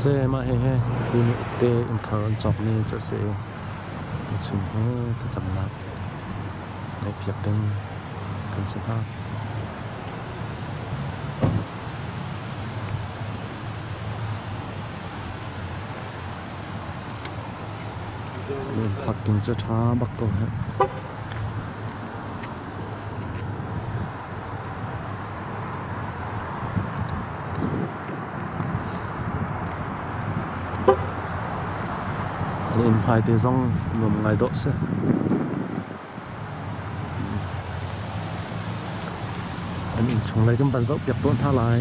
Se mah hihi tuni te inn thar an cawkmi cu a si i tuchun hi thlacamnak ngeihpiak ding kan si hna. An parking cu a ṭha bak ko hih. An inn hmaite zong nuam ngai dawh si. An inn chung lei kan van zohpiak tawn hna lai.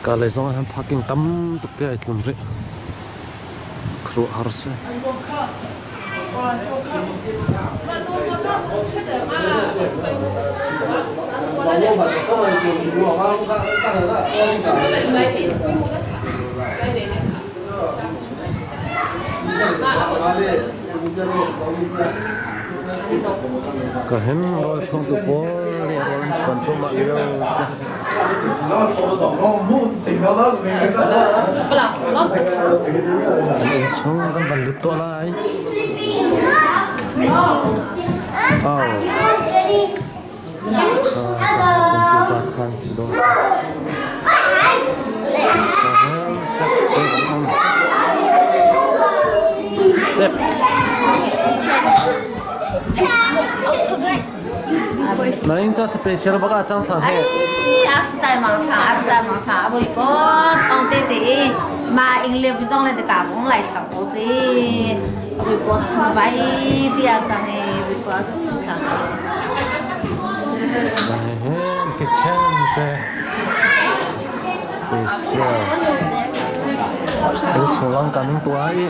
Ka lei zong ah hin parking tam tuk te ai tlum rih. Khuaruahhar si. Ka hin rawl chungtu pawl nih rawl an chuan cuahmah lio a si. An inn chung kan van lut tuah lai. Oh. Computer khan si dawh. Step Step. Nain ca special bak ah cang thla he. Ai mang tha asai mang tha aboi pot ong te te ma ingle zong le ka bong lai thla ko chi aboi pot sun bai bia chang e aboi pot sun thla. Kitchen se special. Chuang kan tua i.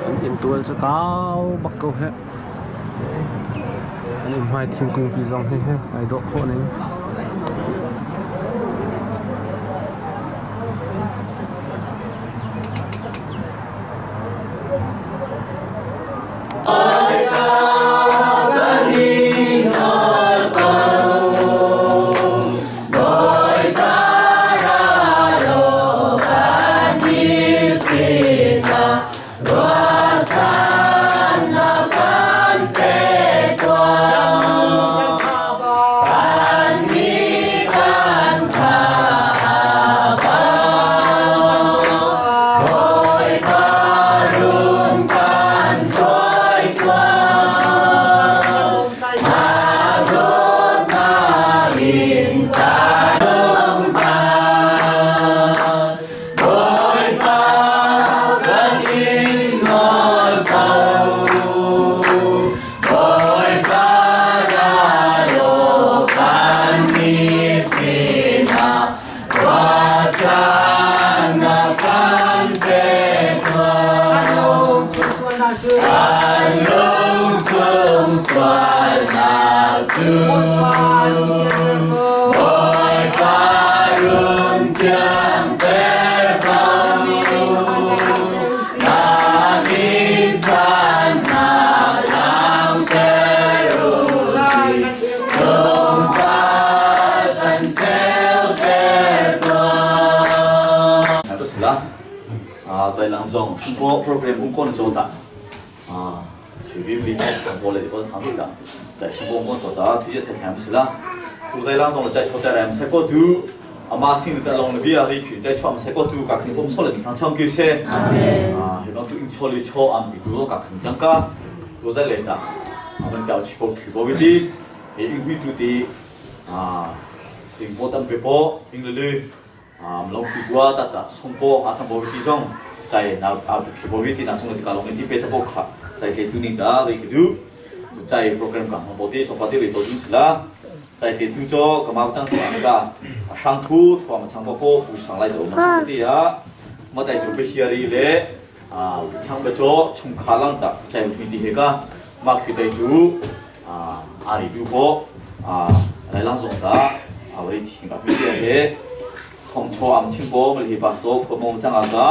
An inntual cu kau bak ko heh. An inn hmai thingkung pi zong hi ai dawh khawh ning. Zailang zong ko program um ko na chota Sui mi test ko le ko thang ta chai ko ko chota thu je the tham sila u zailang zong chai chota ram se ko tu ama sing ta long le bia ri khu chai chom se ko tu ka khin pom so le thang chang ki se amen he no tu in cho li cho am ki tu ka khin chang ka u zai le ta aman ta chi ko khu bo wi ti he ing hui tu ti ing po tam pe po ing le le long phi tua ta ta song po a chang bo ti zong chai na a phi bo ti na chung ti ka long ti pe ta bo kha chai ke tu ni ta ve ki du chu chai program ka bo ti chok pa ti ve to ding sila chai ke tu cho ka ma chang so ka Hrang thu thuam chang pa po pu sang lai do ma sang ti a ma tai chu behiari le chang ba cho chung kha lang ta chai mi ti he ka ma khi tai chu ari du ko lai lang zong ta awai chi ka mi ti he thong cho am chim po ma hi pastor kho mong chang a ka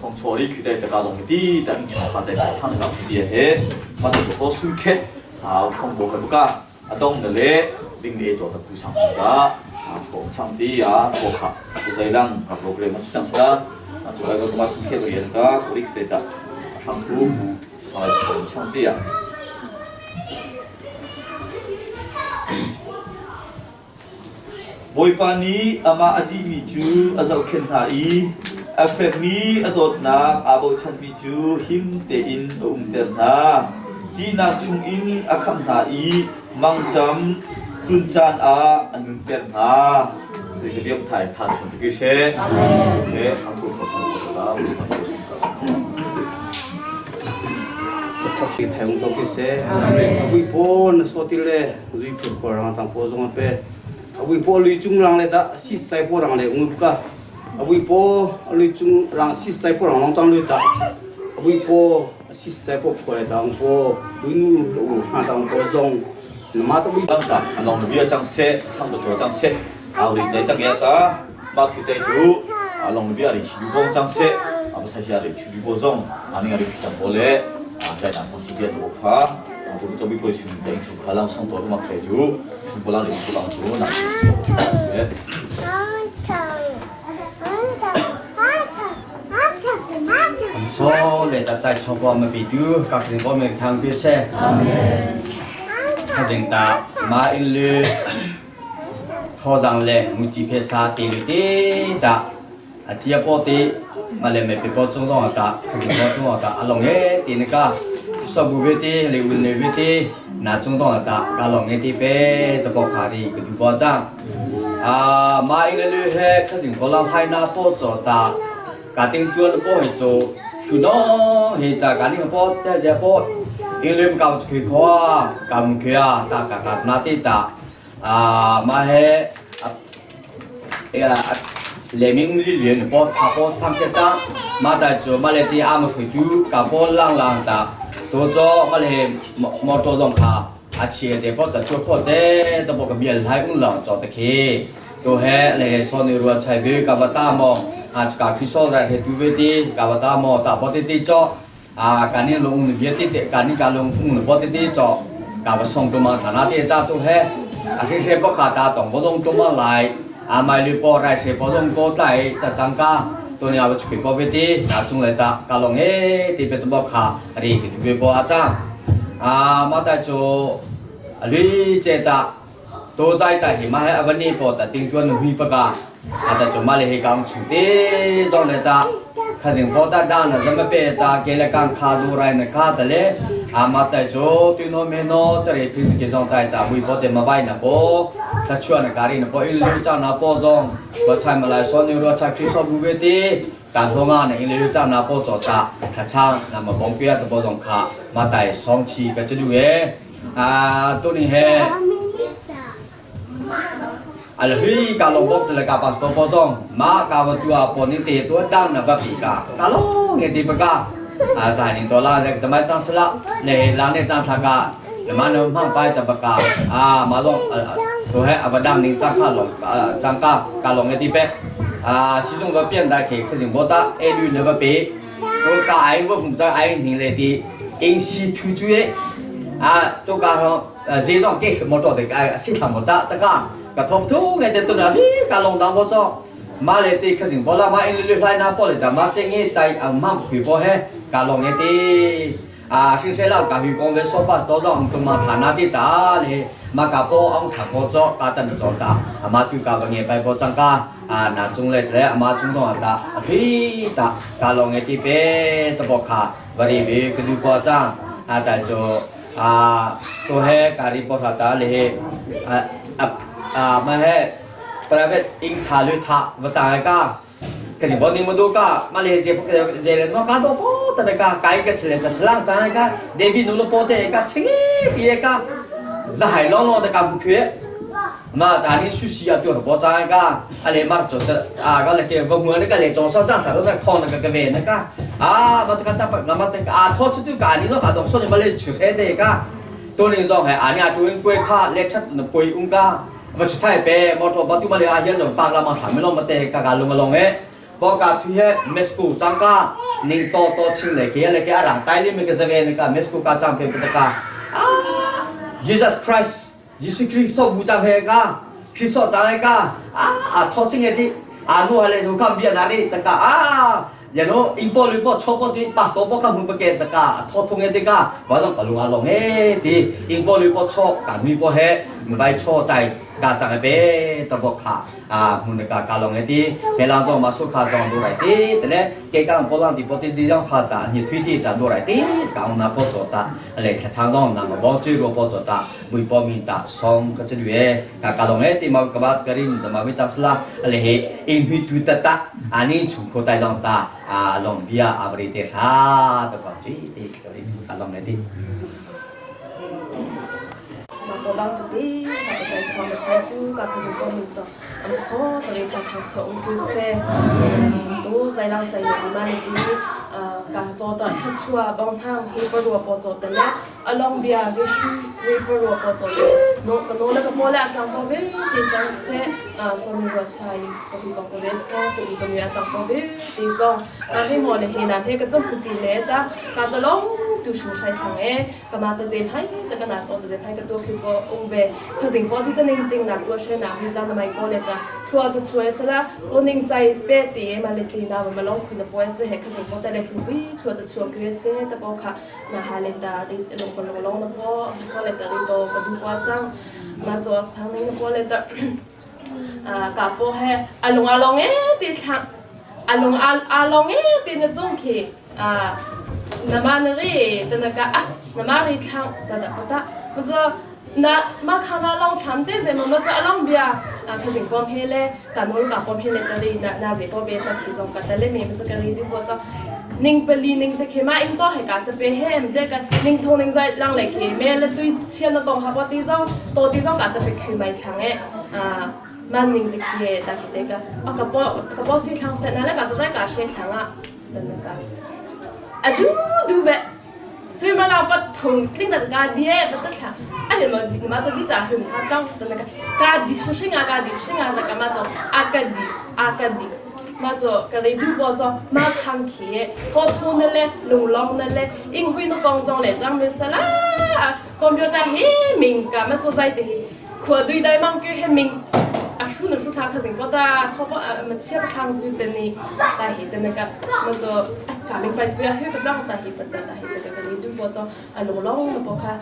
thong cho ri khi tai ta ka zong ti ta ing chung kha chai chang ka mi ti he ma tai ko su khe a phong bo ka ka adong na le ding le cho ta pu sang ka ko chang ti a ko kha ku zai lang ka program a chang sala a chu ka ko ma sum khe rian ka ko ri khe ta thang thu sai ko chang ti a Bawipa nih amah a ṭihmi cu a zohkhenh hna i a fekmi a dawtnak aa bochanmi cu him tein a umter hna. Ṭihnak chungin a khamh hna i mangṭam tlun caan ah a nunter hna. Thai to ki se abui po na so ti le zui phur ko rang chang po zong pe abui po lui chung rang le da si sai po rang le ngu ka abui po lui chung rang si sai po rang long chang lui ta abui po si sai po pho le dang po lui nu lu ha dang po zong na ma ta bui Lang ta along bia chang se sang to chang se au ri chai chang ya ta ma khi te chu along bia ri chi bong chang se am sa sia ri chu bo zong ani ri chang bo le a chai na mo chi bia to kha a tu cho bi ko shun te chu kha lang sang to ma khe chu chu bo lang ri chu lang chu na So le ta chai cho bo ma bi tu ka kring bo me thang pi se kha jing ta ma in lu tho jang le mu chi phe sa ti lu ti ta a chia po ti ma le me pe po chung zong ta kha jing po chung ta along e ti ne ka so bu ve ti le win le ve ti na chung zong ta ka long e ti pe ta po kha ri ka du bo chang a ma in le lu he kha jing po lam hai na po cho ta กาติงตัวปอให้โจคือน้องเฮจากานี่ปอแต่เจปออิลืมกาวคือขวากำเขียตากากานาติตาอ่ามาเฮเอเลมิงลิเลียนปอทาปอสังเกตมาแต่โจมาเลตีอามสุดูกาปอล่างล่างตาตัวโจมาเลมอโจลงคาอาเชียเดปอแต่ตัวข้อเจตะบอกกับเบียร์ไทยอุ้งหลังจอตะเคตัวเฮเลซอนิรัวชัยเวกาวตามองอาจกาคิโซไรเฮตุเวตีกาวตามอตาปอติติจออาการนี้ลงเบียติเตการนี้การลงอุ้งปอติติจอกาวส่งตัวมาฐานะที่ตาตัวเฮอาเชเชปอขาตาตองปลงตัวมาลายอาไม่ลืปอไรเชปอลงโกไตตะจังกาตัวนี้เอาไปช่วยปอเวตีนาจุงเลยตากาลงเอตีเป็นตัวบอกขารีกิเวปออาจารย์อามาแต่โจลีเจตาตัวใจแต่หิมาให้อวันนี้ปอแต่ติงตัวหนุ่มปะกาอาจจะจมาเลยให้กำชุดที่จงเลยตาข้าจึงพอตาด้านนะจะไม่เป็นตาเกลกังคาดูไรนะข้าแต่เลยอามาแต่โจตุนโมโนจะเรียพิสกิจงแต่ตาบุยปอเต็มมาไว้นะปอถ้าชวนนะการีนะปออิลูจ้านะปอจงก็ใช้มาลายซ้อนยูโรชาคริสบุเวตีการทำงานในอิลูจ้านะปอจอตาถ้าช่างนะมาบงเปียตปอจงขามาแต่สองชีก็จะดูเออ่าตัวนี้เฮอัลฮีกาลงบอกจะเลยกาปัสตัวปอจงมากาวตัวปอนี่เตตัวดังนะบัปีกากาลงเงตีปกาอาสานิตัวล่าเนี่ยจะไม่จังสละในลานเนี่ยจังทากามาเนาะมั่งไปตะปกาอ่ามาลงตัวให้อับดังนี่จังข้าลงจังกากาลงเงตีเปอ่า始终不变大去，可是我打爱绿那个白，我讲爱我不知爱你来的，因是土著的，啊，都讲呃这种给没做的哎，市场没做，这个个托土个的都那里个龙当没做，马来的可是我拉马因为来那波来的马这个在啊马回波嘿，个龙的的。啊，先生啦，家去讲为说法多种，都嘛查那啲打咧，嘛家波昂查波做，家等做打，阿妈对家个嘢拜波增加，啊，那种咧咧阿妈中东啊打，阿屁打，家龙嘅啲别都无卡，不哩别佢都过张，啊，但就啊，都系家里波查打咧，啊啊啊，嘛系 private 英塔绿塔，我涨一个。可是我你们都讲，马来西亚不这这我看到不，但那个改个起来，但是浪涨那个，David 努了波的个，青的个，是海浪浪的个不缺， Ma cha ni su si a tu bo cha ka a le mar cho ta a ka le ke va mu ne ka le chong so chang sa ro sa khong na ka ka ve na ka a ma cha cha pa na ma te a tho chu tu ka ni no kha dong so ni ma le chu he de ka to ni zong he a ni a tu in kwe kha le that na poi ung ka va chu thai pe mo to ba tu ma le a hian lo pak la ma thla me lo ma te ka ka lu ma long e bo ka thu he mesku chang ka ning to to ching le ke le ke arang tai li me ke zave ne ka mesku ka chang pe pa ka a Jesus Christ Jesuh Khrih so bu chang he ka Khrih so chang he ka a a tho sing he ti a nu hale zu kham bia na ri ta ka a yano ing po lu po cho po ti pastor po kham hu pa ke ta ka tho thung he ti ka wa dong ka lung a long he ti ing po lu po cho ka nui po he vai cho chai ka chang pe ta bo kha 啊，门那个家龙的啲，别人做嘛苏卡装落来啲，对嘞，给讲波浪的波的啲样卡达，你推的达落来啲，讲那波做达，来吃长装那个帮最多波做达，每波面达双个这里，家家龙的啲嘛个把个人的嘛会长是啦，来嘿，因为对得达，啊你从口袋上达，啊龙比亚阿不里的哈，都讲这啲个家龙的啲。 Ma ko bang tu ti ka pa chai chaw ma sai tu ka pha jing ko min cho am so to re tha thang cho ung ku se tu zai lang chai ni ma ni ti ka cho ta kha chua bang thang he pa ro po cho ta la along bia vi shu we pa ro po cho no ka no la ka po la chang po ve ti chang se so mi ro chai ko bi ko ko ve so ko bi ko mi a chang po ve ti so ma he mo le he na he ka chom pu ti le ta ka cha long tu shu shai thang e ka ma ta ze phai ta ka na cho ta ze phai ka to khu ko ung ve khazing po ti ta ning ting na to she na hi za na mai ko le ta thua cha chue sala ko ning chai pe ti ma le ti na ma long khu na po che he khazing po ta le khu bi thua cha chua kwe se ta po kha na ha le ta ri long ko long long na po so le ta ri to ka du kwa chang ma zo sang ning na po le ta ka po he along along e ti thlang along along e ti na chung khi a na ma na ri ta na ka a na ma ri thlang ta da ta ma zo na ma kha na long thlan te ze ma ma zo along bia a kha sing pom he le ka nol ka pom he le ta ri na na ze po be ta chi zong ka ta le me ma zo ka ri du bo zo ning pali ning te khe ma ing to he ka cha pe hem de ka ning thong ning zai lang le khe me le tui chian na tong ha po ti zo to ti zo ka cha pe khu mai thlang e a man ning te khe ta khe te ka a ka po ka po si thlang se na le ka zo dai ka she thlang a tan na ka a du du be sui ma la pat thong tling ta ka die pa ta thla a he ma ma zo di cha hum ha kang tan na ka ka di shi shi nga ka di shi nga na ka ma zo a ka di a ka di ma zo ka le du bo zo ma khang khi tho tho na le lung long na le ing hui no kong zong le chang me sala computer he ming ka ma zo zai te he khua dui dai mang kyu he ming a shu na shu tha kha jing po ta cho po ma chia pa khang ju te ni ta hi te na ka ma zo ka ming pai pu hu ta lang ta hi ta ta hi ta ka ni du bo zo a long long na po kha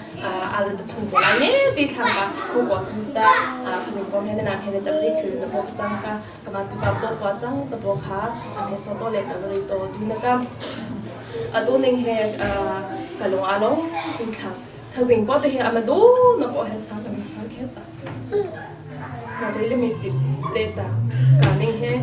a chung cho la nge ti thang ka khu ko tu ta a kha jing po he na he ta ri khu na po chang ka ka ma tu ka to pa chang ta po kha a he so to le ta ri to du na ka a tu ning he ka long a long tu thang kha jing po te he a ma du na po he sa ka mi sa khe ta ka ri le mi ti le ta ka ning he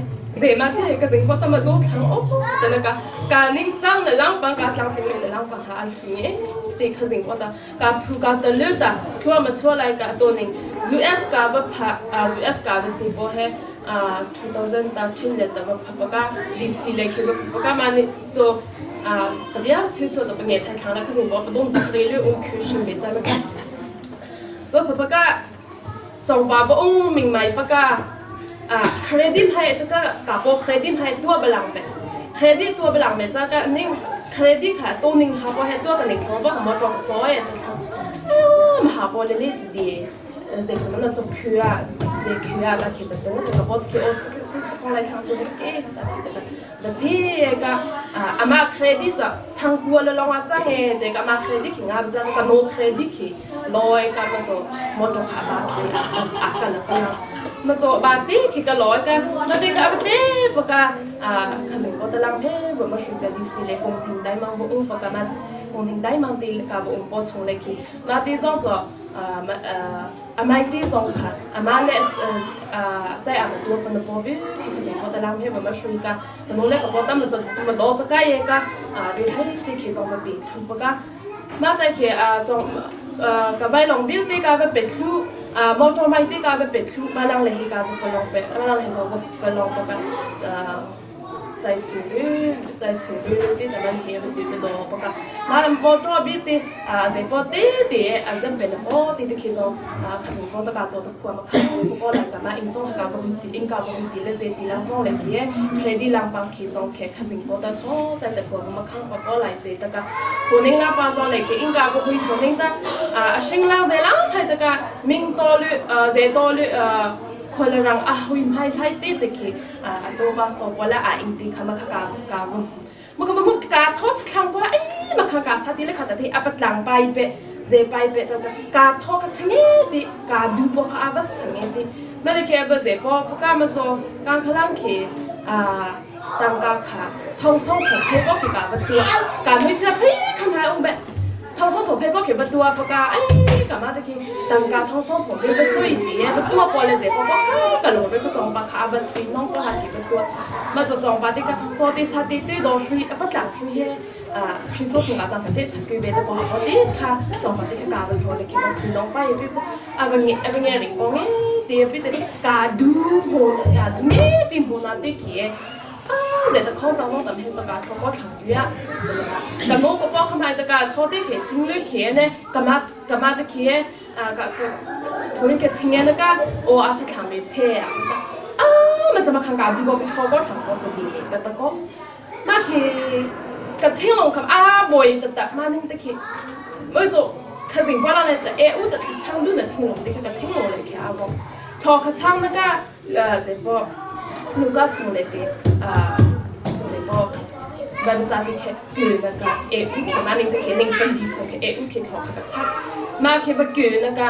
ze ma te ka jing po ta ma du thang o ta na ka ka ning chang na lang pang ka tlang ting na lang pang ha an thu nge te kha jing po ta ka phu ka ta le ta thua ma chua lai ka to ning US ka ba pha US ka ba si po he 2013 le ta ba pha pa ka DC le ke ba pha ka ma ni zo a ka bia su so zo pa nge thai khang la kha jing po pa dong pa re le um khu shin be cha ma ka ba pha pa ka chong pa ba ung ming mai pa ka a credit hai ta ka ka po credit hai tua balang be credit tua balang be cha ka ning credit kha to ning ha po hai tua ka ning thong ba ka mo tong cho e ta thang ma ha po le le chi di ze ka na cho khu a de khu a ta ke ta na ka po ke o sa sa kong lai khang tu ke ta ke ta da si ka ama credit cha sang tua le long a chang e de ka ma credit ki nga ba ka no credit ki loi ka ma cho mo to kha ba ki a ka la pa ma cho ba ti ki ka loi ka ma ti ka ba te pa ka a kha jing po ta lang he ba ma shu ka di si le kong thing dai mang bo ung pa ka ma kong thing dai mang ti ka bo ung po chung le ki ma ti zong cho a mai ti zong kha a ma le zai a ma tu pa na po vi ki kha jing po ta lang he ba ma shu ka ka no le ka po ta ma cho ma do cha ka ye ka a ri hai ti ki zong ma bi thu pa ka ma ta ke a chong ka vai long bil te ka va pe thu Motor mai te ka pe thlu ma lang le hi ka zo palong pe ma lang he zo zo palong pa ka 在树里，在树里啲就咁起，啲啲多不过，那摩托比啲啊，成个啲啲啊，成边个啲啲其实啊，其实我都家做得过嘛，不过来干嘛？因松家不会，因家不会啲咧，是啲人松嚟嘅，佢啲人帮其实其其实我都错在得过嘛，看不过来是得个，可能那帮上嚟嘅，应该不会可能得啊，新人在人系得个，明多率啊，在多率啊。Khualarang a hui mai thlai te te khi a to bus stop wala a ing ti khama kha ka ka mu ma ka mu ka tho thlang pa ai ma kha ka sa ti le kha ta ti a patlang pai pe ze pai pe ta ka tho ka change ti ka du po kha a ba sange ti ma le ke ba ze po ka ma cho kang khalang khi a tang ka kha thong song thong phe po khi ka ba tua ka nui cha phi kham hai ong be 通双头皮包佢不多啊，不加哎，干嘛的去？当家通双头皮不做一点，不多包了侪包包卡，个路边个装把卡不推，弄包下去不多，么就装把这个做点啥的对多水，不冷水些啊，平时同家长反正吃个别的不好，啲卡装把这个加不多了，去不推弄把也别啊不眼啊不眼灵光哎，啲别的加多好呀，多咩点好那啲去。在的康张中，咱们这个超过长远啊，对不对？咁我个包看买这个超的去，情侣去呢，干嘛干嘛的去啊？个个同人个情人那个，我阿是看没车啊，啊，没什么看家里我比超过长过这里，个得个，那去个听龙看啊，没得得，马能得去，没做，可是我让人的哎，我的长路的听龙的，个听龙来去阿个，超个长那个呃，这个路个从来的啊。วันจันทร์ที่กูนะกะเออุเคมานิ่งตะเคนิ่งเป็นดีชงเคเออุเคทอค่ะกะชักมาเคปะกูนะกะ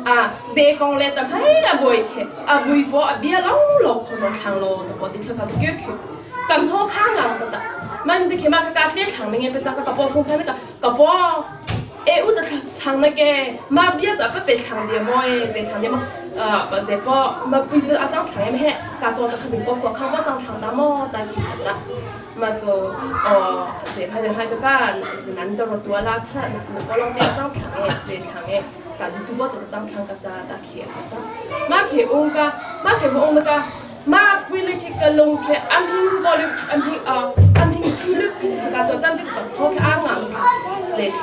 อ่ะเซกองเลตะไผอะบอยเคอะบุยปออะเบียลองลองคนทางโลตะปอติเคกะกูคือกันฮอข้างอ่ะตะตะมันตะเคมากะกะเลียทางนึงไปจักกะปอฟงใช้นะกะกะปอเออุตะทางนะแกมาเบียจะไปเป็นทางเดียวมอยเซทางเดียวม啊，不是ปอมาปุยจะอาจารย์ทางเอมเฮกะจอตะคือสิงปอข้างปอจังทางตามอตะคิดตะมา做哦，是派就派个干，是难得多拉扯，那个老爹张强的，对强的，干多我就张强个咋打起的，马去翁个，马去翁那个，马为了去个龙去，安平过了安平啊，安平去了平个多张的是个去安硬，对强，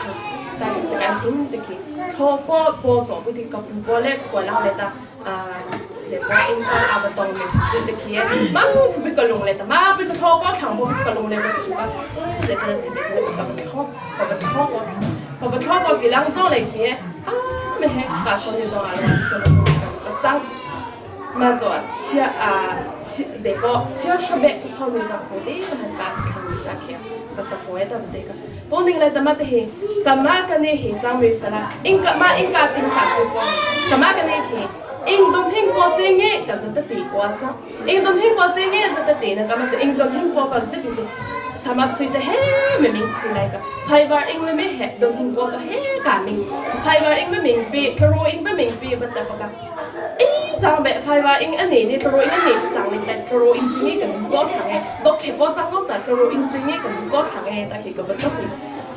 但个安平的去，他过过做不的个不过来过来来的啊。เสียว่าเองก็เอาไปตรงเลยคือตะเคียนบ้างคือไปกระลงเลยแต่มาไปกระทอก็ถังบ่ไปกระลงเลยก็สุกเดี๋ยวจะไปกับไปทอกับไปทอก็กับไปทอก็กี่ลังซ่อเลยเคีย啊没嘿，大son你说啊，切了个脏，มา做切啊切这个切设备个操你上好的，个还嘎子看你大开，个得过的不对个，本定来他妈的嘿，干嘛跟你嘿脏没事啦，应该嘛应该定嘎子过，干嘛跟你嘿。印度听过这个，可是得地瓜子。印度听过这个是得地那个么子？印度听过可是得地的，什么水的嘿，明明回来个。台湾英文没嘿，东听过说嘿个明，台湾英文明白，可罗英文明白不得不个。哎，张白台湾英一年呢，可罗英一年不长的，但是可罗英今年更高强的，都开波长高的，可罗英今年更高强的，但是个不得会。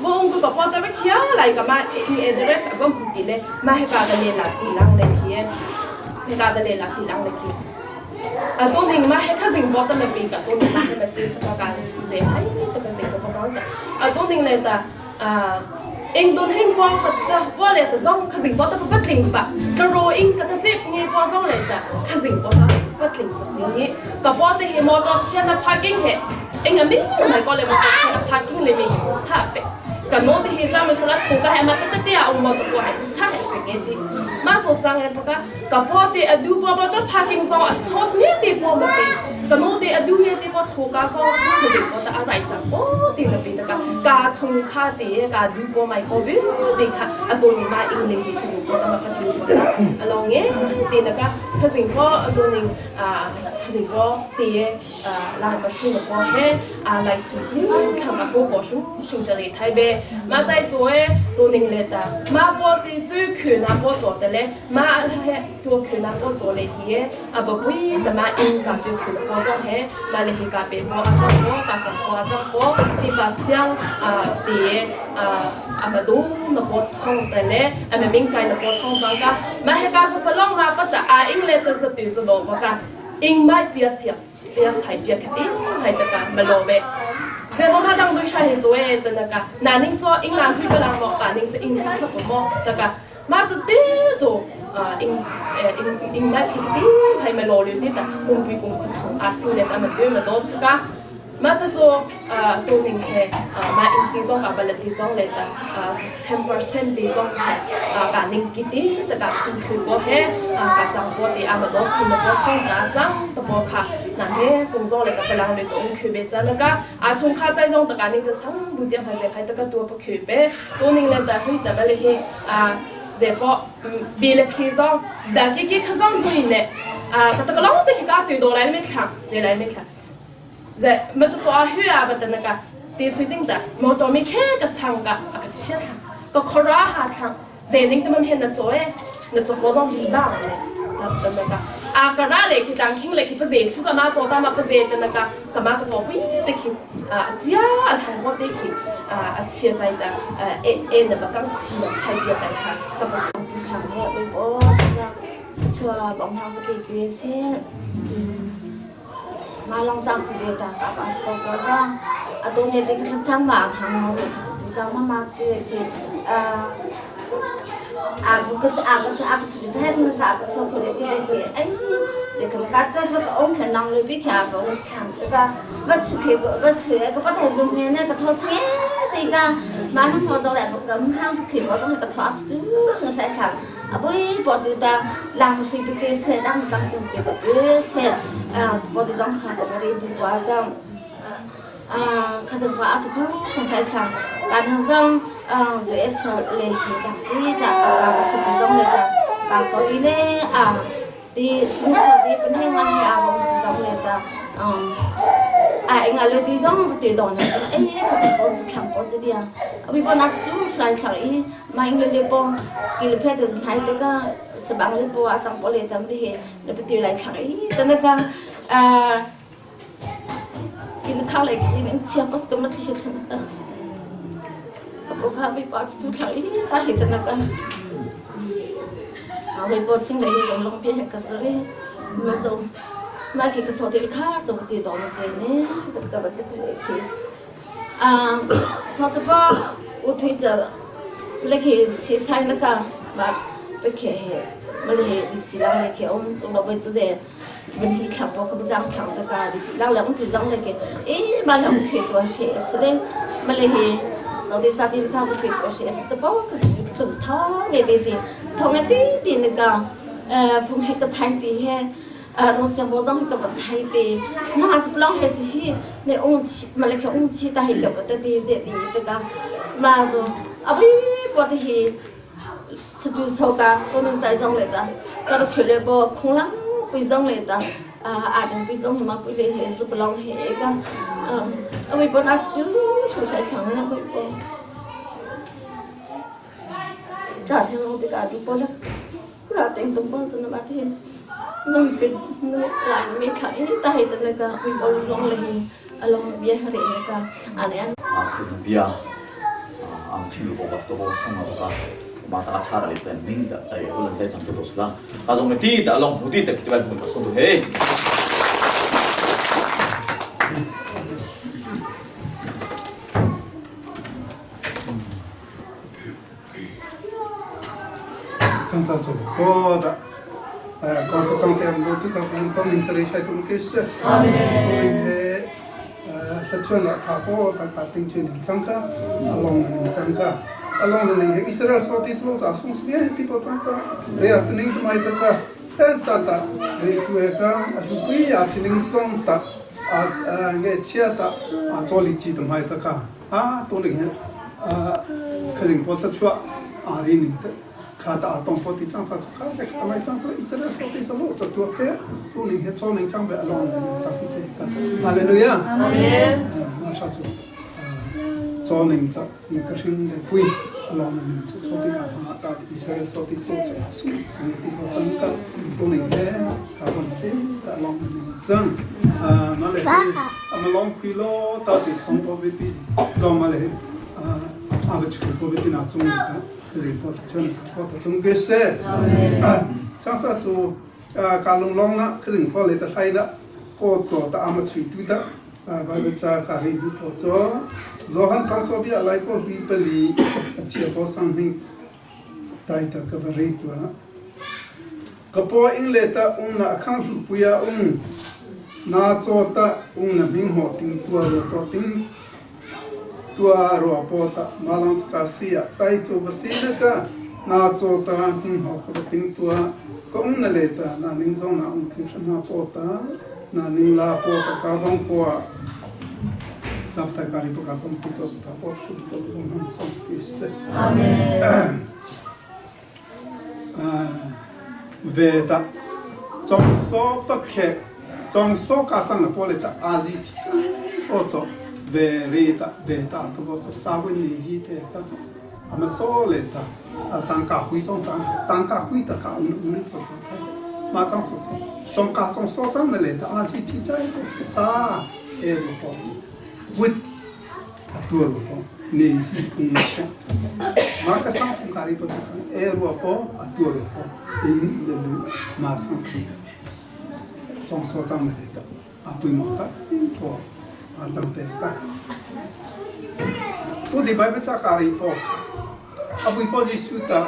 我个个波得不起来个嘛，你 address 个不对嘞，嘛系个个你拉地浪来去。กาเบลลักติลังเลคีอ่ะตัวหนึ่งมาให้ข้าสิงบอตมาปีกับตัวหนึ่งมาให้มาจีสกการเสียให้ตะกันเสียก็จ้องแต่อ่ะตัวหนึ่งเลยแต่อ่าเองตัวเฮงปอกับตะว่าเลยแต่ซ่องข้าสิงบอตะปัดลิงปะกระโรอิงกับตะเจ็บเงี้ยปอซ่องเลยแต่ข้าสิงบอตะปัดลิงปะจริงเงี้ยกับปอตะเฮมอตเชียนพาร์กิ้งเฮเองอ่ะไม่ไหนก็เลยมอตเชียนพาร์กิ้งเลยมีสถาปกับน้องที่เฮจ้ามันสลัดชงก็ให้มาตั้งแต่เอามาตัวให้สถาปเป็นเงี้ยที่มา做张嘅不个，个波的啊ดู波波都 parking 上啊坐呢地波冇地，个侬的啊ดู呢地波坐家上，佢哋觉得啊来站哦地那边的个，加冲卡地加ดู波买个边地卡啊多年买英领的佢哋觉得嘛个听过，啊老嘅地那个佢哋波多年啊佢哋波地啊那个树的波嘿啊来树，看个波波树树的里台北。Ma tai chu e tu ning le ta ma po ti chu khu na po cho te le ma he tu khu na po cho le hi e a ba pui ta ma in ka chu khu na po zong he ma le hi ka pe po a chang po ka chang po a chang po ti pa siang a ti a a ma du na po thong te le a ma ming kai na po thong chang ka ma he ka sa palong na pa ta a ing le ta sa tu zo do pa ka ing mai pia sia pia sai pia khati hai ta ka ma lo be se mo ma dang du sha he zo e ta na ka na ning zo ing lang hui pa lang mo ka ning se ing hui kha mo ta ka ma tu te zo ing ing ing mai phi ti hai ma lo lu ti ta kung pi kung kha chung a sin le ta ma tu ma do sa ka ma ta zo tu ning he ma ing ti zong ka ba le ti zong le ta 10% ti zong kha ka ning ki ti ta ka sin khu ko he ka chang ko ti a ma do khu ma ko thong ta chang ta po kha na he kung zong le ta palang le to ung khu be cha na ka a chung kha chai zong ta ka ning ta sang bu tiang ha ze phai ta ka tu pa khu be tu ning le ta hui ta ma le he a ze po bi le phi zong da ki ki kha zong hui ne a ta ta ka long te ki ka tu do lai me thla le lai me thla ze ma chu a hu a ba ta na ka ti sui ding ta mo to mi khe ka sang ka a ka chia thla ka khora ha thla ze ding ta mam hen na cho e na cho ko zong bi ba ne ta ta na ka a ka ra le ki tang khing le ki pa ze thu ka ma cho ta ma pa ze ta na ka ka ma ka cho hui te ki a chia a thang ho te ki a chia zai ta e e na ba kang si na chai bia tai kha ka pa thang he oi bo chua bong thang cha pi se ma long chang khu be ta ka pastor ko jang a to ne te kha chang ma hang no se kha tu ta ma ma te ke a a bu ka a ka a ka chu cha na ka ka so khu le te ke ai je ka ka ta ta ka ong kha nang le bi kha ka ong khang ta ka ba chu ke ba chu ka pa ta zum he na ka tho che te ka ma na mo zo le ka hang ke mo zo ka tho tu chung sai khang a bui bo tu ta lang si bi ke se dang dang tung ke ke se a bo ti zong kha bo ti bu kwa chang a kha zong pa a su tu chung sai thang kan hang zong a ze so le hi ta ti ta a ka bo ti zong le ta ka so ti le a ti chung so ti pen he ngan he a bo ti zong le ta a inga le ti zong ti don na e ka sa po chi thang po chi dia a bi bo na tu sai thang i ma ing le le po ki le phe te zong hai te ka sabang le po a chang po le tam le he le pe tu lai thang i ta na ka a in kha le ki in chia pas ka ma thi thang ta ka po kha bi pa tu thang i ta hi ta na ka a we po sing le hi long long pi he ka sa re ma zo ma ki ka so te kha zo ti do na che ne ka ka ba te le ki a so cha pa u thui cha le ki si sai na ka ma pe ke he ma le di si lang le ke om chung lo bai chu ze 问题看包可不讲看的个，你是让两对让那个，诶，把两腿多些是嘞，没嘞嘿，说的啥的看不腿多些是的包，可是可是痛的对对，痛的对对那个，碰那个菜的嘿。呃，侬想保障个不菜的，那是不让孩子去，那红旗，嘛那个红旗，但是个不得的这的这个，嘛就啊不不得去，吃猪手噶，不能再上来的，搞到去了不空了，不上来的，啊啊，能不上嘛不来还是不让那个，嗯，啊为不那是就出差强了为不，家庭我的家就不了，家庭都帮着那把天。那边那来没看，但是那个为不弄了，啊弄别人那个，啊那。啊，可是比啊，啊，青萝卜都好送了个，马达差了一点，领的在不能再讲多多是啦。他说我们第一的弄土地的，这边不送的嘿。正在做说的，哎，高个长点，我都讲讲讲明这里太多解释。阿门。呃，实际上他不，他他定住你张个，阿龙你张个，阿龙你以色列说的是罗扎送死的，地方张个，对呀，你都买这个，哎，哒哒，你都那个，啊，就贵呀，听你送的，啊啊，你吃的，啊，做里子都买这个，啊，都那个，啊，可能不是说，啊，你的。卡达东坡的张他卡塞卡麦张是以色列说的是罗扎多克，都能去做能张白龙张这个，哈利路亚。阿门。那啥子， Chaw ning cak in ka hring le pui along na ning chu so ti ka thanga ta Israel so ti so chu su sing ti ko chang ka tu ning he ka bon te ta long na ning chang ma le ama long phi lo ta ti song po vi ti zong ma le a ba chu po vi ti na chung ta zing po chun ko ta tung ke se chang sa chu ka lung long na ka zing pho le ta thlai na ko cho ta ama chui tu ta Baibal ca ka hei duh paw cu Johan thawngchaw bia lai paw hlui pali a chia paw sang hning tai ta ka va rei tua. Ka paw ing le ta ung na khang hlu puia ung na chaw ta ung na hming ho ting tua ro paw ting tua ro paw ta malang ka si a tai chu ba si na ka na chaw ta hming ho ka ting tua ka ung na le ta na ning zong na ung khi na paw ta na ning la po ta ka vong po chap ta kari po ka som ti cho ta po ku po ku hang som ki se amen ve ta chong so pa khe chong so ka chang na po le ta a ji chi chang po cho ve re ta ve ta ta po cho sa wen ni ji te ta ama so le ta tang ka hui song tang tang ka hui ta ka un un po cho ta ma chang cho cho song ka chong so chang na le ta a chi chi chai po sa e ro po wit a tu ro po ne si thung na po ma ka sang thung kari po chang e ro po a tu ro po in le lu ma sang thung chong so chang na le ta a pui mo cha po a chang te ka tu di bai cha kari po a pui po Jesu ta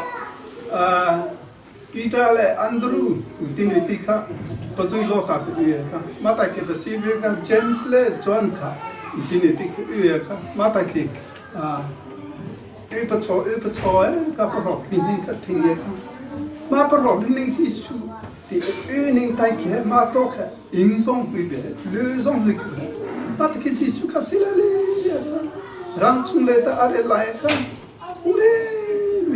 Peter le Andrew tin ti kha pazui lo ta tu ye ka ma ta ke si ve ka James le John kha tin ti kha ye ka ma ta ke a e pa cho e pa cho e ka pa ro kin ning ka thing ye ka ma pa ro ning si su ti e ning tai ke ma to kha ing song hui be le song zi ku ma ta ke si su ka si la le ye ka rang chung le ta are lai ka le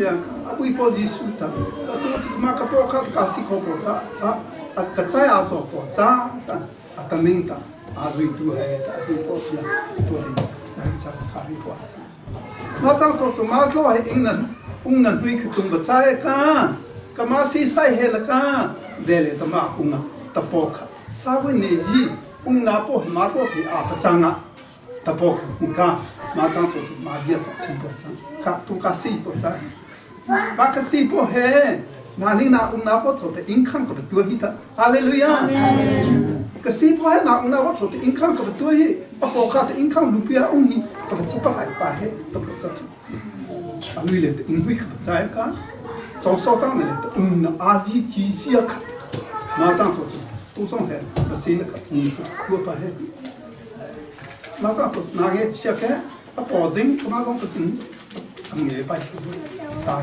ya ka apui po ji su ta ka to chu ma ka po kha ka si ko po cha a ka chai a so po cha ta a ta ning ta a zui tu hai ta apui po ya to ri na cha ka ri po a cha ma chang so chu ma tlo he ing nan ung nan hui khu tung ba cha ka ka ma si sai he la ka ze le ta ma ku nga ta po kha sa wi ne ji ung na po ma tlo thi a pa changa ta po kha ka ma chang so chu ma bia pa chim po chang ka tu ka si po cha ma ka si po he na ni na ung na po cho te ing khang ka tu hi ta hallelujah ka si po he na ung na po cho te ing khang ka tu hi a po kha te ing khang lu pia ung hi ka cha pa hai pa he ta po cha chu a lui le te ing hui ka cha ka chong so chang le te ung na a ji ji si a kha ma chang cho chu tu song he pa si na ka ung ka tu pa he ma chang cho na ge sia ke a po zing ka ma song pa zing ang nge pa chu ta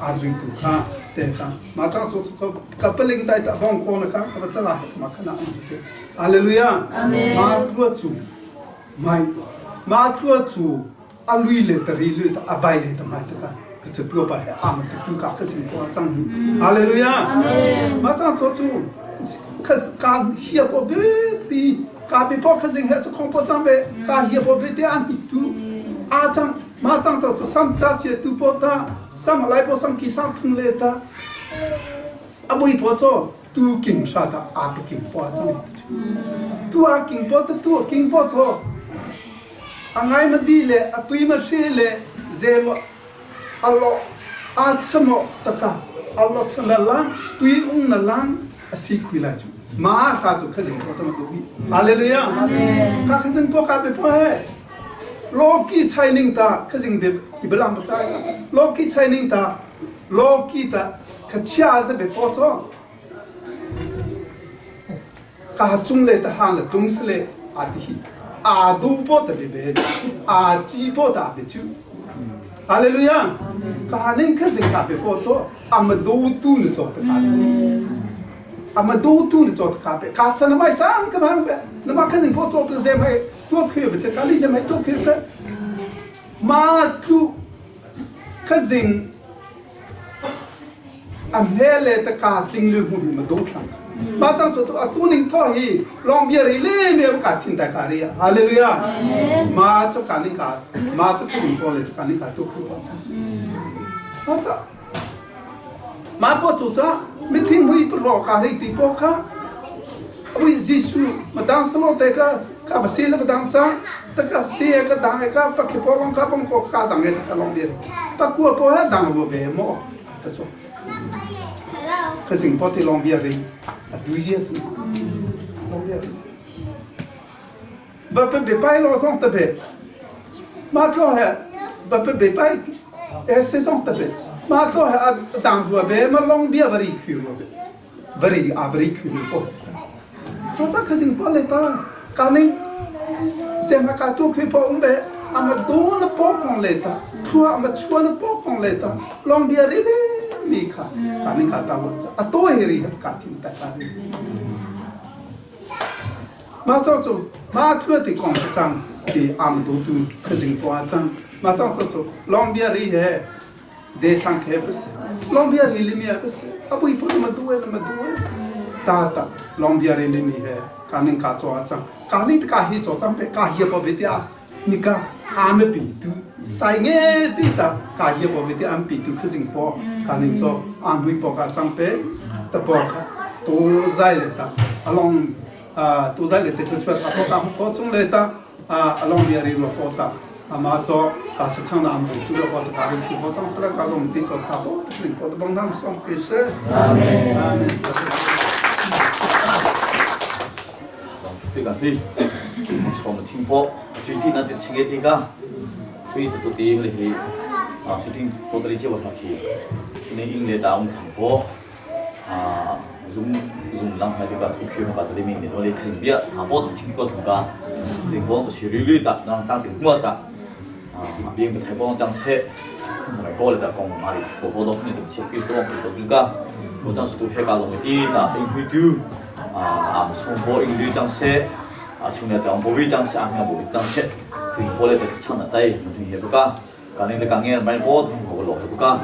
a zui tu kha te ka ma chang cho ka ka peling tai ta bong ko na ka ka cha la ma kha na ang che hallelujah amen ma tua chu mai ma tua chu a lui le ta ri lui ta a vai le ta mai ta ka ka chu tua pa he a ma tu ka ka sing ko chang hi hallelujah amen ma chang cho chu ka ka hia po ve ti ka bi po ka sing he chu khong po chang be ka hia po ve te an hi tu a chang ma chang cho chu sam cha che tu po ta sam lai po sam ki sang thung le ta a bui po cho tu king sha ta a tu king po chang tu a king po ta tu king po cho a ngai ma di le a tui ma hre le ze mo a lo a chamo taka a lo chana lang tui ung na lang a si khui lai chu ma ka chu kha jing po ta ma tu bi hallelujah amen ka kha jing po ka be po he lo ki chai ning ta kha jing be ibalam ba chai lo ki chai ning ta lo ki ta kha chia za be po cho ka chung le ta hang le tung se le a ti hi a du po ta be be a chi po ta be chu hallelujah ka ning kha jing ka be po cho a ma do tu ni cho ta ka a ma do tu ni cho ta ka be ka cha na mai sang ka bang be na ma kha jing po cho tu ze mai tu khue be che ka li ze mai tu khue be ma tu kha jing a me le ta ka tling lu mu ma do thlang. Ma chang chu tu atu ning tho hi long bia ri le me ka thin ta ka ri. Hallelujah. Ma chu ka ning ka ma chu khu po le ka ning ka tu khu po chang chu. Ma cha ma po chu cha mi thing hui pro ka ri ti po kha ui Jesu ma dang slo te ka ka va se le va dang cha ta ka se ka dang ka pa khe po long ka pong ko ka dang e ka long bia pa ku po ha dang bo be mo ta so 可是波的long bia ri a du je long bia ri va pe be pai lo song ta be ma tlo he va pe be pai e se song ta be ma tlo he a dang hu be ma long bia va ri khu ro be va ri a va ri khu po ma cha 可是波le ta ka ning sem ha ka tu khu po um be a ma do na po kong le ta thua a ma chua na po kong le ta long bia ri le mi kha ka ning ka ta wa a to he ri ka thin ta ka ri ma cho chu ma thua ti kong chang ti am do tu khazing po a chang ma chang cho chu long bia ri he de thang khe pa se long bia ri li mi a pa se a pui pu ma du ma du ta ta long bia ri li mi he ka ning ka cho a chang ka ni ka hi cho chang pe ka hi po ve ti a ni ka a me pi tu sai nge ti ta ka hi po ve ti am pi tu khazing po ka ning cho a nui po ka chang pe ta po kha tu zai le ta along tu zai le te thu chuat a po ka po chung le ta along bia ri ro po ta ama cho ka chu chang na am bu chu ro po ta ka ri po chang sala ka zong ti cho ta po ta ling po ta bang nam song ke se. Amen. Amen. 对个对，从清波具体那点清个地个，所以都都啲你啊，是听多得你接我上去，你英烈打我们唱波啊，dùng dùng lang hai cái thu khí mà cả tôi mình để tôi lấy cái gì biết thà bớt chính có thằng cả thì bớt xử lý lý ta đang tăng tiền mua ta à biên bị thay bớt chẳng sẽ mà có là ta công mà có bớt đâu không được chịu cái số không được cả có chẳng số hết cả rồi đi ta anh huy tu à à số bớt anh lý chẳng sẽ à chúng ta đang bố chẳng sẽ ăn bố chẳng sẽ thì bố lại được chẳng là chạy mình thì hiểu cả cả nên là càng nghe mà bớt không có lỗ được cả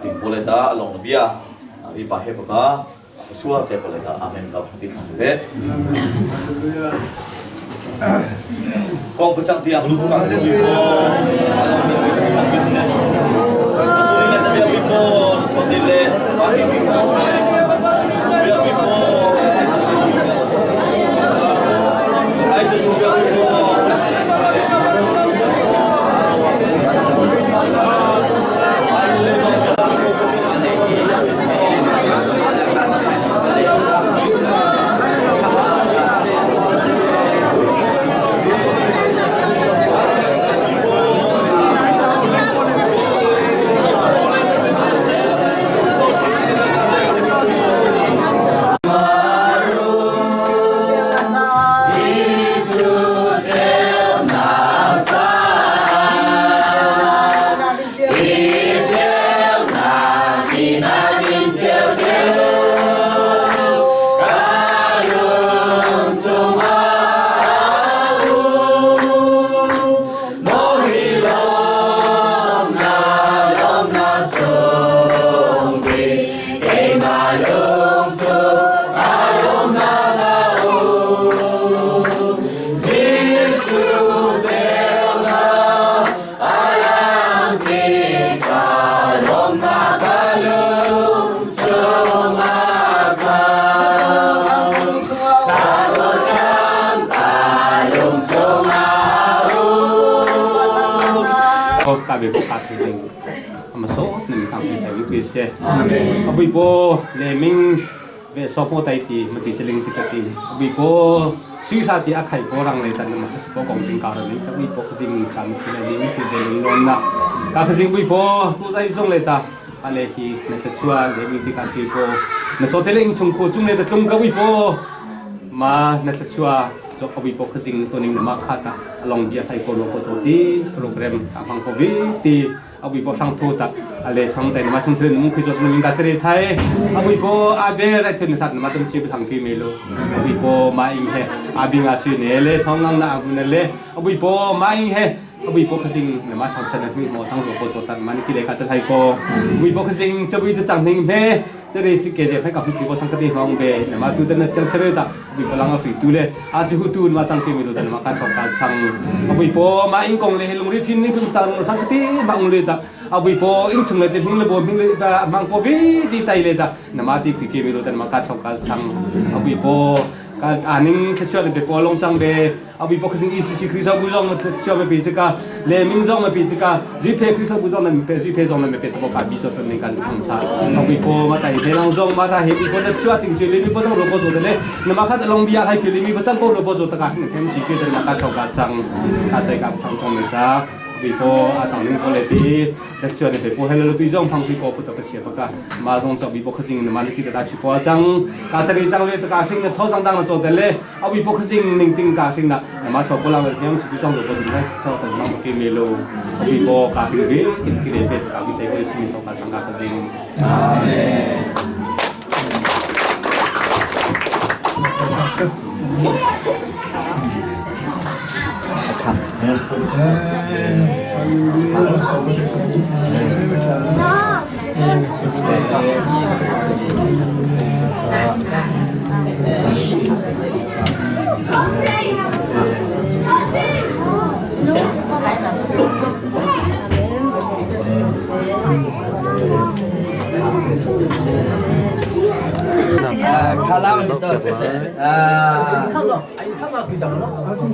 thì bố lại ta lòng bia đi bà hết cả 苏在过来的阿门高地上的，光不长的啊，路不长的微波，微波，说的嘞，把你微波，爱的主标微波。 ka be ka thi ding ama so ni thang ti thai wi se abui po le ming ve so po tai ti ma chi cheling chi ka ti abui po sui sa ti a khai po rang le tan ma sa po kong ting ka ro ni ta bui po jing kam thi le ning ti de lung lon na ka jing bui po tu zai zong le ta a le hi na ta chua le wi ti ka chi po na so te le ing chung ko chung le ta tlung ka bui po ma na ta chua cho abui po jing to ning ma kha ta long bia thai ko lo ko cho ti program ka phang ko vi ti abui po sang thu ta ale sang tai ma thung thrin mung khi cho ning ka chre thai abui po a be ra thun sat ma tum chi thang ki me lo abui po ma ing he abi nga si ne le thong nang na abu ne le abui po ma ing he abui po khasing na ma thang chan na mo thang ro ko cho tan ma ni ki le ka cha thai ko abui po khasing chabui cha chang ning he Tere chi ke je phai ka phi ko sang ka ti hong be na ma tu tan na thiang there ta bi palang a fri tu le a chi hu tu ma chang ke mi lo tan ma kan thok ka chang a bui po ma ing kong le lung ri thin ning phun chang sang ka ti ma ung le ta a bui po ing chung le te hing le bo hing le ta mang po vi ti tai le ta na ma ti phi ke mi lo tan ma ka thok ka chang a bui po ka aning thachua le pe po long chang be abi po khasing ECC Kriso bu zong thachua me pi chika le ming zong me pi chika ji phe Kriso bu zong na pe ji phe zong na me pe to ka bi cho ton ning kan thang cha abi po ma tai he lang zong ma ta he bi po na chua ting chi le mi po zong ro po zo le na ma khat long bia hai ki le mi po chang ko ro po zo ta ka hin hem chi ke ma ka thau ka chang ka chai ka chang chong me cha bi po a tang ning ko le ti 那叫你别不黑了，对种旁边高不得个切不个，马上找微博客星的嘛，你记得打去包张，打这里张嘞，这个星的头上当了做的嘞，啊微博客星零顶加星的，那么说不让个两是对种做不是那做的那么给没喽，微博加星的，给给别加给这个是头加上加个星。阿门。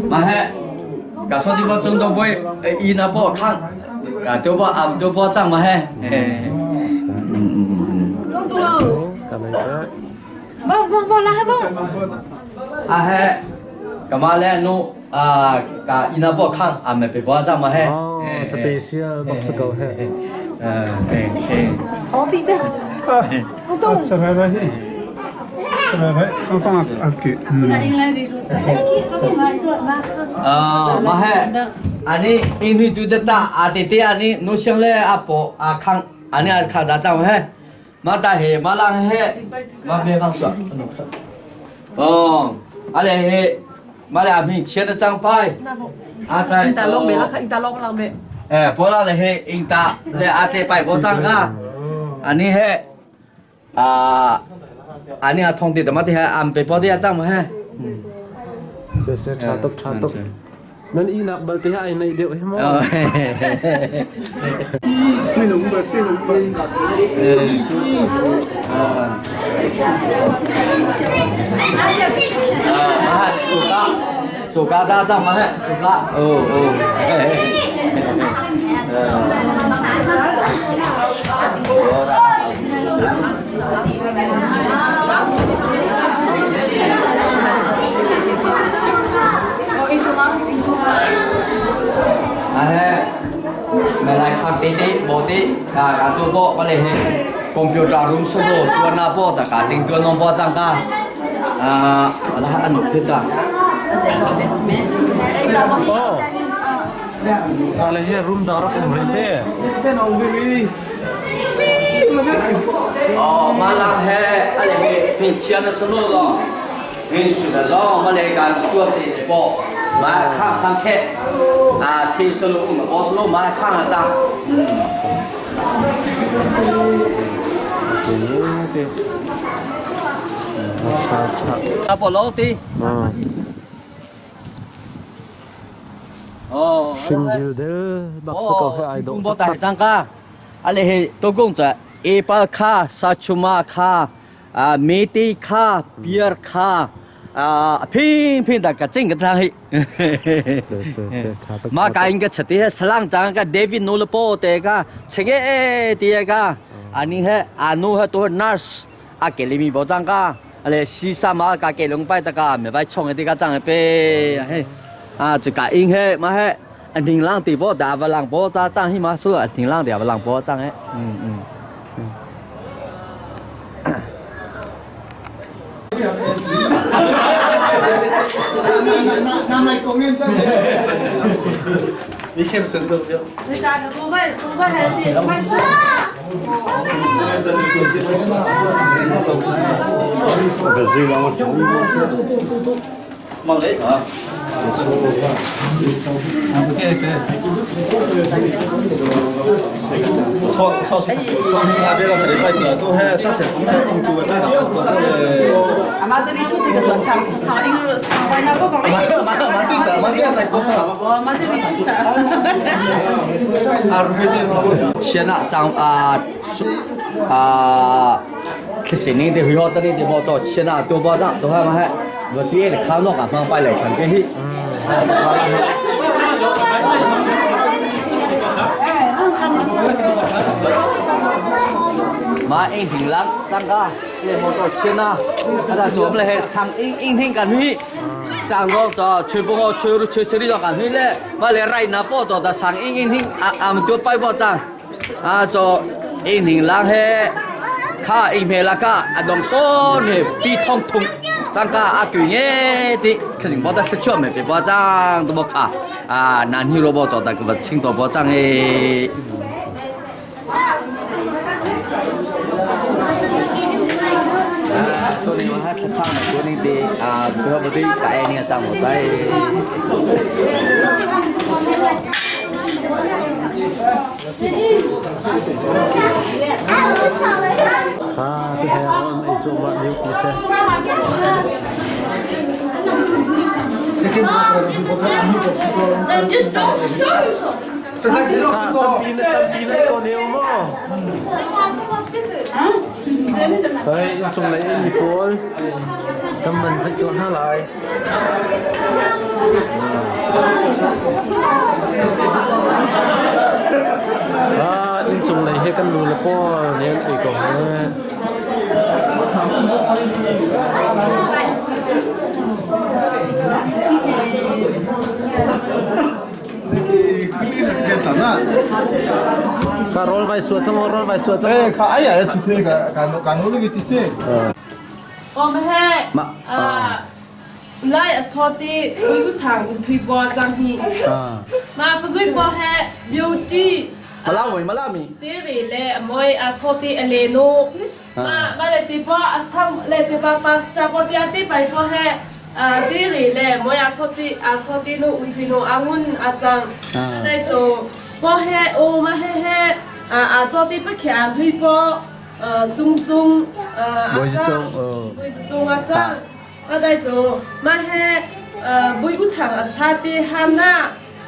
嘛嘿，甲说你我中都买，伊若帮我看，啊，都帮暗都帮涨嘛嘿， 帮帮帮，来帮。啊嘿，干嘛咧？侬啊，甲伊若帮看，暗咪别帮涨嘛嘿。哦，special บักสเกลเฮ 嗯，嘿，草地的。我懂。吃饭吧，吃饭吧，刚上阿给。啊，嘛嘿，安尼因为对得大，阿弟弟安尼，侬想咧阿婆阿康，安尼阿康咋涨嘿？马大嘿，马人嘿，马没放算。哦，阿咧嘿，马咧阿明签了张牌。阿大。应打落没啦？应打落不没？哎，波浪咧嘿，应打咧阿弟摆波张啊，安尼嘿，啊，安尼阿通的，怎么的还按背包的阿张嘛嘿？ เสียชาตกชาตกนั่นอีนักบัลติฮะไอในเดียวเฮ้มอ 水龙吧，水龙吧。啊，主家，主家大张嘛嘿，主家，哦哦，啊嘿，咪来看滴滴，无滴，啊啊做波，我嚟去 computer room 数数，ตัวหน้า波แต่กาติงตัวน้อง波จังกาอ่าอะไรอันหนุขึ้นตา โอ้อะไรเฮรุมดารักอุมเรเต้ 哦，马拉嘿，阿里嘿，平签的是路咯，平时的咯，马来干做事的波，马看上客，啊，新是路，我是路，马看了张。 ชาชา 阿波老弟。哦。 ชิงดิลเดลบักสเกลเฮไอโด บ่大张家，阿里嘿都讲着一包卡、沙丘马卡、啊梅迪卡、比尔卡。啊，偏偏大家整个汤去，马家应该吃的是浪张个 David 努了波的个，吃个第个，啊你嘿啊努嘿都 nurse，啊给你咪保障个，啊嘞西沙马家给龙拜的个，没摆冲的这个张的呗，嘿，啊就个应嘿嘛嘿，啊宁浪地波大不浪波扎张去嘛，说啊宁浪地不浪波张嘿，嗯嗯。你看不顺对不对？你家的都在都在还是快睡。忙嘞啊！ Sian ah cang a thlisini te hui ho tani te mo to sian ah to ba da to ha ma ha va ti le kha nok a mang pai lai chan ke hi. Ma ing hing lang chang ka le mo to sian ah ada chom le he sang ing ing hing kan hui sang go cho chue bo go chue ru chue cheri do kan hui le ma le rai na po to da sang ing ing hing am tu pai bo chang a cho ing hing lang he kha ing me la ka adong so ne pi thong thung tang ka a kyu nge ti khajing bo da chua me pe bo chang to bo kha a nan hi ro bo to da ka ba ching to bo chang e. ตัวนี้ว่าถ้าช่างแบบตัวนี้ดีอ่าเพื่อบดีแต่เนี่ยจังหมดใจ Ha, ti he on ei chu ma liu pi se. Then just don't show yourself. Kha tampi na tampi na ko neu mo. Hei, in chung lei mi pawl tam man zai to hna lai. Ah, in chung lei he kan nu le pawl nen ei ko he. Ka rol vai suat chang rol vai suat chang. Eh, ka ai ai tu te ka ka no ka no lu ti che. 我们还 มา 啊，来草地为个糖推波张去，嘛不是波还 beauty。 มาเล่าหมมาเล่ามี ตีรีเลมวยอาโซตีเอเลโนมามาเลติปออาซัมเลติปาปาสตาปอติอาติไปพอเฮอ่าตีรีเลมวยอาโซตีอาโซตีโนอุทโนอาวุนอาจังได้โจพอเฮโอมาเฮเฮอ่าอาโซตีปะเขียนทุยปอเอ่อจุงจุงเอ่อ บอยจงเออ บุยจุงอาจังมาได้โจมาเฮเอ่อบุยอุถังอาซาตีฮานา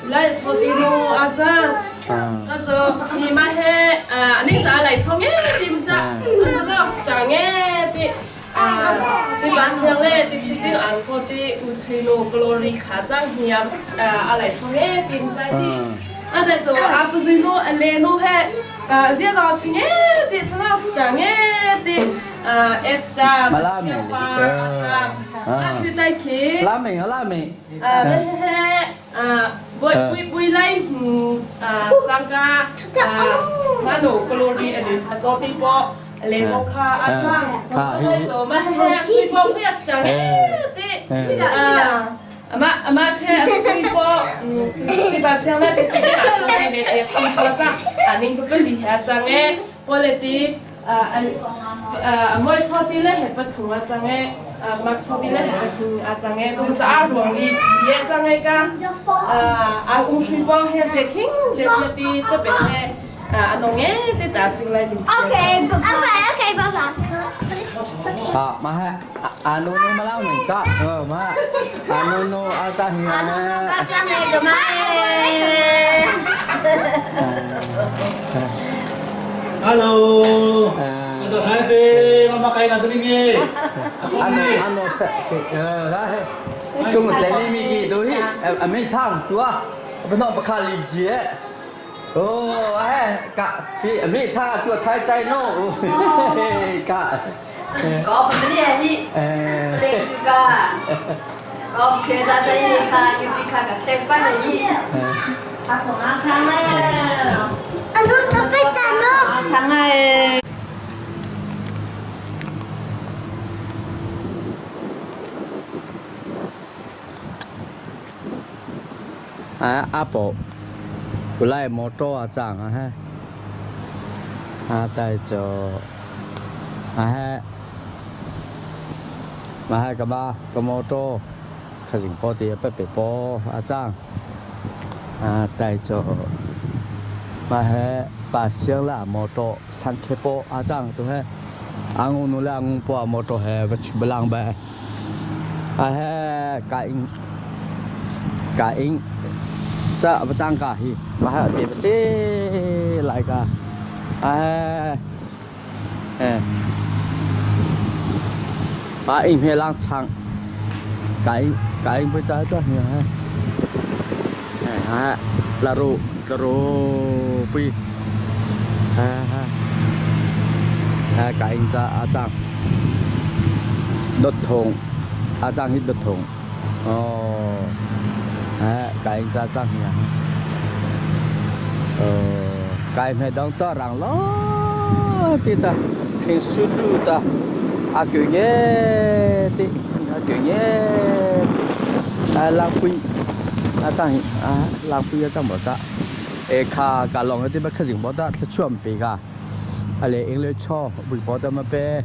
ไลโซตีโนอาจัง 那就你妈嘿啊，你咋来创业的唔知？我是老师讲的的啊，你把想嘞，的是的啊，说的有推罗格罗里卡张你啊啊来创业的唔知的。啊，在做啊，不是侬来侬嘿啊，这老师的是老师讲的啊，S 加 มาล่ามี 啊，去带去。 ล่ามีล่ามี 啊，嘿嘿啊，不不不来嗯啊，张家啊，马努格罗里啊，做地包，雷波卡阿张，来做嘛嘿嘿，水波不也是讲的，对，啊。阿妈阿妈去水波，嗯，你把香那的是哪是那的的水波张，啊，您不不厉害张哎，我来的啊啊啊，莫说的嘞还不同啊张哎。啊，麦说的嘞还不同啊张哎，都是阿黄的企业张哎个，啊啊，洪水波还在听，在听的特别嘞，啊阿东哎的大进来的。 Okay, okay, okay, bye bye. อ่ะมาฮะอานุนุมาเล่าหน่อยจ้าเออมาอานุนุอาจารย์เฮียนะ Hello，我到台北，妈妈开个这里面。 อันอันโนเสเออได้จงเจนี่มีกี่ตัวที่อเมริกันตัวเป็นน้องประคาลีเจียโอ้ไอ้กะพี่อเมริกันตัวไทยใจโน่กะ 高不厉害， เออ เลตุกา高不开大家一看就比看个吃饭的你。阿婆阿三哎， Ano, tapit ano? 三哎。 อ่ะอาปอกูไล่มอเตอร์อาจารย์อ่ะฮะอาแต่จออ่ะฮะมาให้กับบ้ากับมอเตอร์ข Khazing po te pe pe po a chang a tai cho ma he pa siang la motor san khe po a chang tu he angu nu le angu po motor he va chu belang ba a he ka ing ka ing cha va chang ka hi ma he te ba se lai ka a he eh pa ing he lang chang ka ing ka ing pa cha cha hi ha ha la ru la ru pi ha ha ha ka ing cha a chang dot thong a chang hi dot thong oh ha ka ing cha chang hi 改咩当做人咯，啲ta 平时路ta 阿叫嘢啲阿叫嘢啊浪费啊当啊浪费啊当冇得，诶卡架浪嗰啲乜确实冇得，出唔俾噶，啊你应该错会冇得乜俾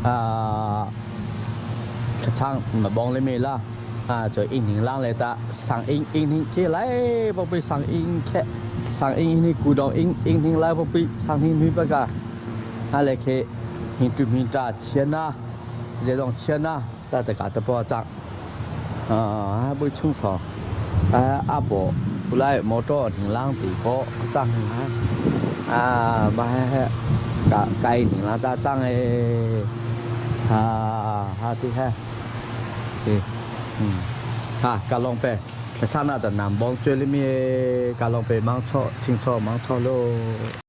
啊。 chang mà bong lên mì la à rồi in hình lang lại ta sang in in hình kia lại bộ bị sang in khe sang in hình cú đồng in in hình lại bộ bị sang hình nuôi bạc cả à lại khe hình tụi mình ta chiến na dễ dòng chiến na ta tất cả ta bỏ chang à bữa chung phò à à bộ lại mô tô hình lang thì có chang à mà cả cái hình lang ta chang ấy ဟာဟာတိဟဲဒီဟာကလောင်ပဲတခြားနာတနမ်ဘောင်ကျွေးလိမီကလောင်ပဲမောင်းချောချင်းချောမောင်းချောလို့။